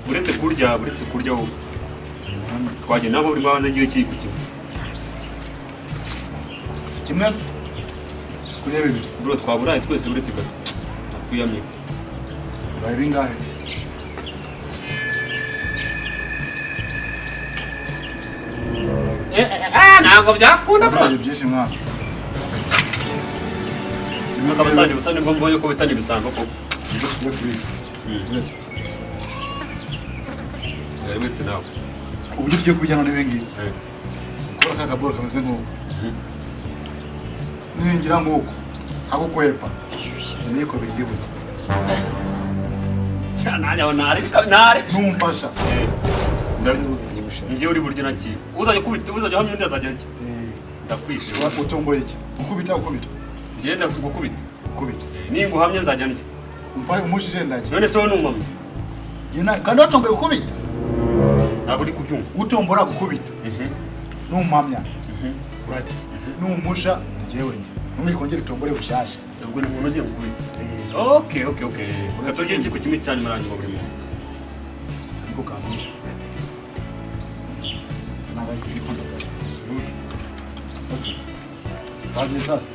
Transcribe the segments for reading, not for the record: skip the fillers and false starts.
Uretse kurya wowe twagenda nabo buri mwana agiye kiyiko kimwe. Si kimwe se? Kurya bibiri. Bro, twaburaye twese, uretse gato nakwiyamye. Bibaye bingahe? Ntabwo byakunda, bro. Bibaye byinshi, mwana. Abasange gusa nibwo mbonye ko bitanye ibisambo koko. Tujye kuri uretse. Uretse nawe. Uburyo tugiye kubijyana n'ibi ngibi, gukora ka kaboro kameze nk'uko ningira nk'uko ako kwepa niko bindi burya. Nanjye aho ntari ntari. Numfasha. Njyewe uri buryo nakiye, uzajya ukubita, uzajya uhamya undi azajya aki ndakwishe. Utomboye iki? Ukubita, ukubita. Ngenda gukubita. Ukubita. Ninguhamya nzajya ndya. Umfashe umushije ndaki. None se wowe numamye? Kandi watomboye gukubita. Ntabwo uri kubyumva. Utombora gukubita, numpamya urajya, numusha njyewe njye numwe kongera itombore bushyashya. Ubwo ni umuntu ugiye gukubita. Okay, gaturye ikiko kimwe cya nyuma aranyuma buri muntu. Niko kamwisha, ntabwo ari kubikunda. Okay, bagiye sasa,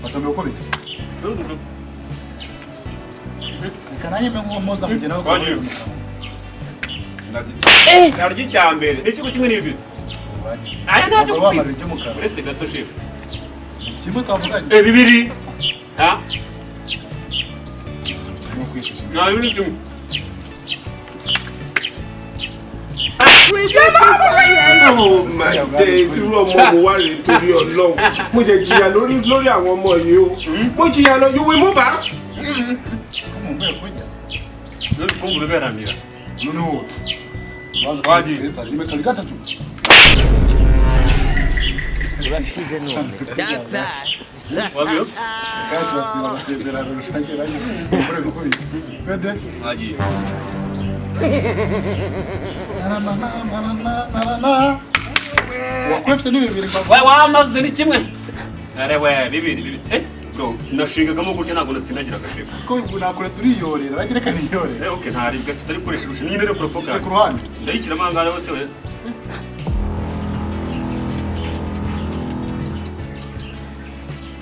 batomboye gukubita. Reka nanjye mbe nkomoza kugira ngo Twagiye. Narya icya mbere ni ikiko kimwe n'ibibiri. Aya ntabyo. Ntabwo wamara iby'umukara. Uretse gato, shefu. Kimwe kavuganye. Bibiri ha. Urimo kwicisha. Nta bibiri, kimwe. Oh my days, irú ọmọ wo wá rèé? Torí Ọlọ́run, mo jẹ jìyà lórí àwọn ọmọ yìí o, mo jìyà lọ. You will move out. Ko mumbuye kurya. None kumbura beramira. Noneho baza. Wagiye. Rimwe, kabiri, gatatu. Wabiyo. Kandi turasiba amasezerano rusange nanjye mukore gukubita kwede. Wagiye. Wakwefite ni bibiri. We wamaze ni kimwe. Are we, bibiri bibiri. Bro, nashingagamo gutya, ntabwo natsindagiraga, shefu. Ko nakuretse uriyorera, nanjye reka niyorera. Okay, ntari gasi tutari gukoresha irusha nyine rero Shyira profoka. ku ruhande. Ndayikiramo ahangaha hose we.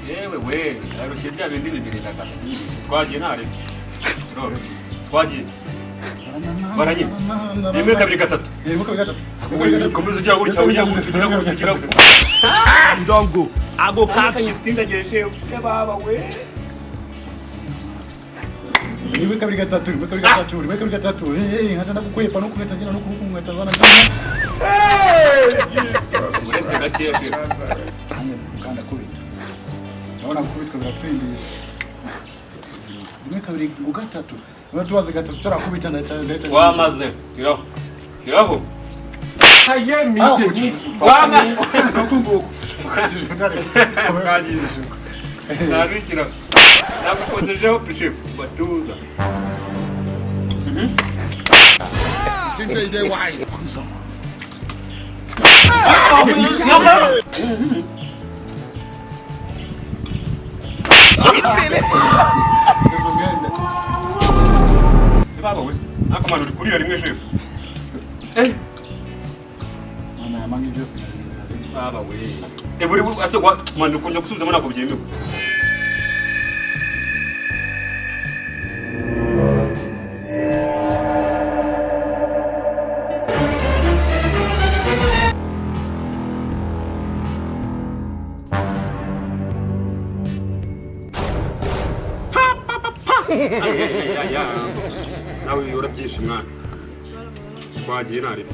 Yewe we, arushye bya bindi bibiri ndagasa. Twagiye ntari. Bro, twagiye. Baranyine. Rimwe, kabiri, gatatu. Rimwe, kabiri, gatatu. Komeza ugira gutya, ugira gutya, ugira gutya, ugira gutya. You don go, I go catch you. Tsindagire, shefu. Baba we. Rimwe, kabiri, gatatu, rimwe, kabiri, gatatu, rimwe, kabiri, gatatu. Hey, nkata ndagukwepa no kugahita ngira no kuboko nkahita zana. Uretse gakeya, shefu. Nanjye mukanda kubita, ndabona gukubitwa biratsindisha. Rimwe, kabiri, ngo gatatu. Niba tubaze gatatu turakubita, ndahita. Wamaze. Shiraho. Shiraho. Ayé mi, Ah, tèmi. Wama. Nuko nguko ukurikije utari. Twagiye. Ntabikira. Nagukozejeho, shefu. Batuza. Think say you dey wise. Izo umwenda. Baba we. Akamaro uri kurira rimwe, shefu. Mana yamange byose nabibera rimwe. Baba we. Buri ase wa man ukongera gusubizamo ntabwo byemewe. Ay, ay, ay, ay. Nawe urabyishe, mwana. Twagiye narebe.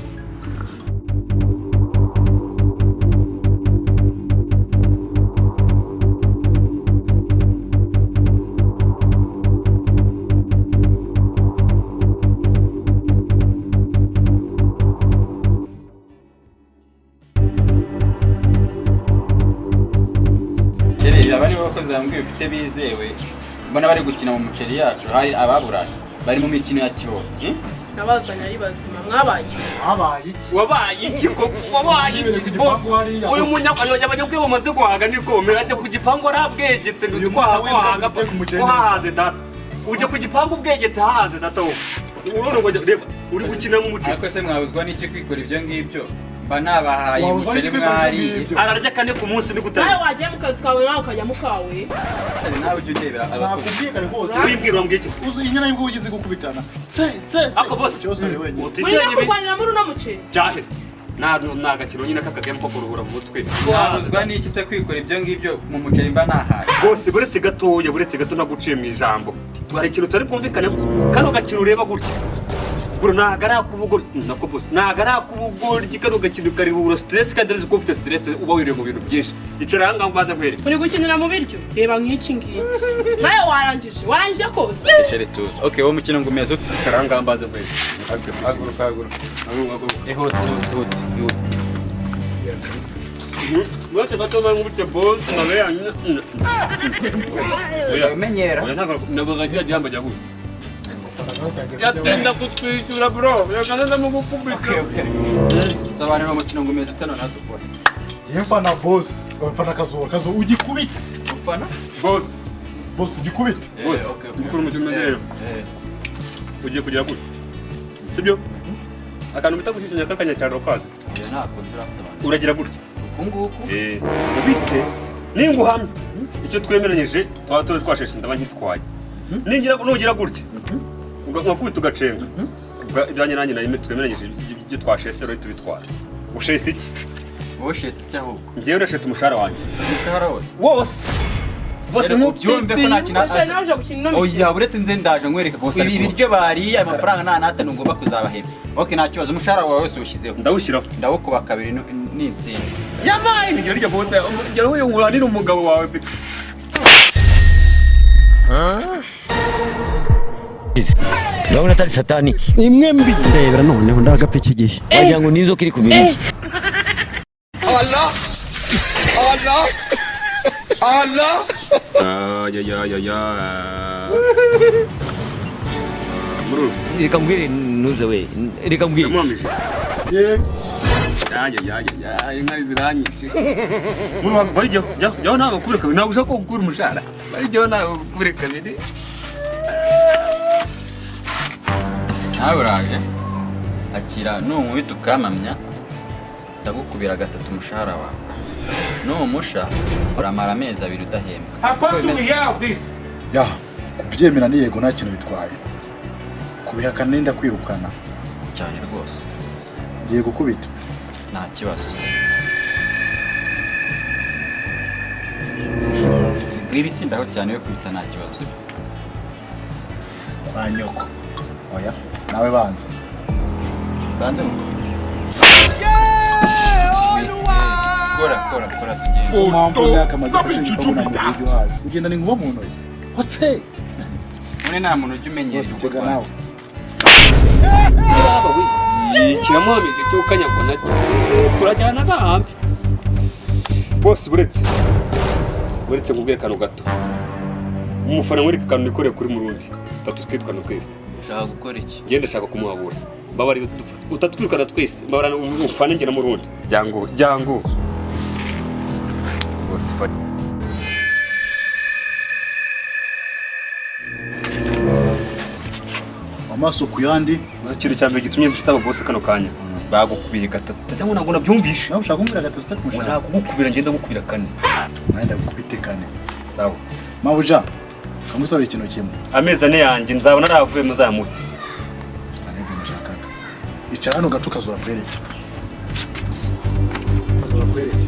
Chéri, aba nibo bakozi bambwiye ufite bizewe. Mbona bari gukina mu muceri yacu, hari ababuraye bari mu mikino ya kibohe, Nabazanye ari bazima, mwabaye. Habaye iki? Wabaye iki koko? Wabaye Yibereye iki ku boss? gipangu hariya. Uyu munyabanyabwe bamaze guhaga niko mera ajya ku gipangu arabwegetse nduzi Uyu ko mwana w'imbwa hahaga ziteka umuceri. ko hahaze data. Ujya ku gipangu ubwegetse hahaze data wowe. Urabona ngo reba uri gukina mu muceri. Ariko se mwabuzwa n'iki kwikora ibyo ngibyo? Mba nabahaye Wabuzwa umuceri n'iki kwikora ibyo mwariye. ngibyo? Ararya kane ku munsi ni Nawe gutanga. wagiye mu kazi kawe, nawe ukajya mu kawe. Nawe ujya undebera abakozi. Nakubwiye kare kose. Wimbwira, wambwiye iki? Uzi inyana y'imbwa ugize gukubitana tse tse tse. Ako boss. Cyose ari wenyine. Muri no Utitiranye ibi kurwanira muri uno muceri. byahise. Nta gakino nyine k'akagame ko kuruhura mu mutwe. Mwabuzwa n'iki se kwikora ibyo ngibyo mu muceri mba nahaye? Bose, buretse gatoya, buretse gato, naguciye mu ijambo. Hari ikintu tutari bwumvikane. Kano gakino ureba gutya, bro, ntabwo ari ak'ubugoryi nako, boss, ntabwo ari ak'ubugoryi. Kano gakino karuhura stress, kandi urabizi ko ufite stress, uba wiriwe mu bintu byinshi. Icara aha ngaha mbaze nkwereke. Muri gukinira mu biryo, reba nk'iki ngiki. Nawe warangije, warangije kose. Chéri, tuzi. Okay, wowe mukino ngo umeze ute? Icara aha ngaha mbaze nkwereke. Haguruka, haguruka. Haguruka, haguruka. Ihute, ihute, ihute. Uretse gato nkubite, boss, amabe yanyu. Oya. Umenyera. Oya, ntabwo kiriya gihembo ajya gutya yatenda kutwishyura, bro, reka ndamugukubita. Nsobanurira umukino ngo umeze ute noneho dukora. Yewe, mfana boss, mfana Kazura. Kazura, ugikubita. Ufana? Boss. Boss, ugikubita. Boss, Okay, okay. ukora umukino umeze rero. Ugiye kugira gutya, sibyo? Akantu bita gushyushyanya k'akanyacyaro kazi. Oya, ntabwo nzi, uransobanurira. Uragira gutya. Uku nguku? Ubite ninguhamye icyo twemeranyije, twaba tuba twasheshe, ndaba nkitwaye. Ningira nugira gutya ugakubita ugacenga. Ibyanjye nanjye nayo twemeranyije, ibyo twashese rero tubitwara. Ushese iki? Wowe shese iki ahubwo? Njyewe urasheta umushahara wanjye. Umushahara wose? Wose, bose. Rero ubyumve ko nta kintu. Sasha, nawe uje gukina ino mikino. Oya, uretse nze ndaje nkwereke. Bose ari Ibi kumwe. biryo bariye, amafaranga nta n'atanu ngomba kuzabahemba. Okay, nta kibazo, umushahara wawe wose uwushyizeho. Ndawushyiraho. Ndawukuba kabiri n'intsinda. Yamaye ngira rya bose, ngira uyu nkuranira umugabo wawe mfite. Urabona atari satani? Imwe mbi ndebera noneho ndagapfa iki gihe. Wagira ngo ni inzoka iri ku birigi. Allah Allah Allah. Ya ya ya ya, muru. Reka mbwire, ntuze we, reka mbwire. Yamuhamije. Ye. Ya ya ya ya ya, inka ziranyishe. Muru, bajyaho, jyaho, jyaho, ntabwo kubura kabiri, ntabwo ushaka ko gukura umushahara. Bajyaho, ntabwo kubura kabiri. Nawe uraje, akira. Nunkubita ukampamya, ndagukubira gatatu umushahara wawe. Numusha, uramara amezi 2 udahembwa. Siko bimeze? Ya, kubyemera ni yego, nta kintu bitwaye. Kubihakana nenda kwirukana. Cyane rwose. Ngiye gukubita. Nta kibazo, wibitindaho cyane, we kubita nta kibazo, sibyo? Kwa nyoko. Oya, nawe banza. Banze mukubita. Kora, kora, kora, tugende. Niyo mpamvu imyaka amaze gushinga ukabona ngo ujye hazi ugendana inkuba mu ntoki hotse. None nta muntu ujya umenyera Bose urugo tega rwanjye. nawe. Kiramuhamije cyo ukanyagwa nacyo, turajyana nabi. Bose, buretse nkubwire akantu gato. Umufana nkwereke akantu nikoreye kuri Murundi tatu twitwana twese. Ushaka gukora iki? Ngenda ndashaka kumuhabura. Mbabarira, utatwirukana twese. Mbabarira umufana njye na Murundi. Jyango, jyango bose. Amaso ku yandi. Uzi ikintu cya mbere gitumye nsaba bose kano kanya? Bagukubiye gatatu cyangwa ntabwo nabyumvishe. Nawe ushaka kumbwira gatatu se ku Ngo mushahara? ntakugukubira, ngenda gukubira kane. Nanjye ndagukubite kane. Sawa. Mabuja, kamusabira ikintu kimwe. Amezi 4 yanjye nzabona naravuye, muzamuhe. Nta n'ibyo nashakaga. Icara hano gato, Kazura kwereke, Kazura kwereke.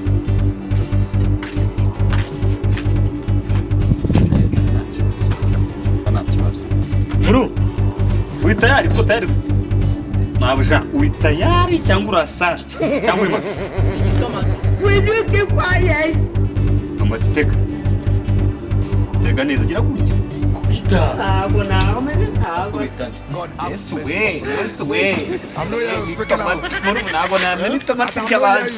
Nta kibazo. Bro, uri tayari? Ko tayari, mabuja, uri tayari cyangwa urasara cyangwa uri mato? Itomati. Tomati, tega, tega neza, gira gutya. Kubita. Ntabwo nawe, ntabwo. Kubita. Yesu we, Yesu we! Tomati, ntabwo namena itomati cy'abantu.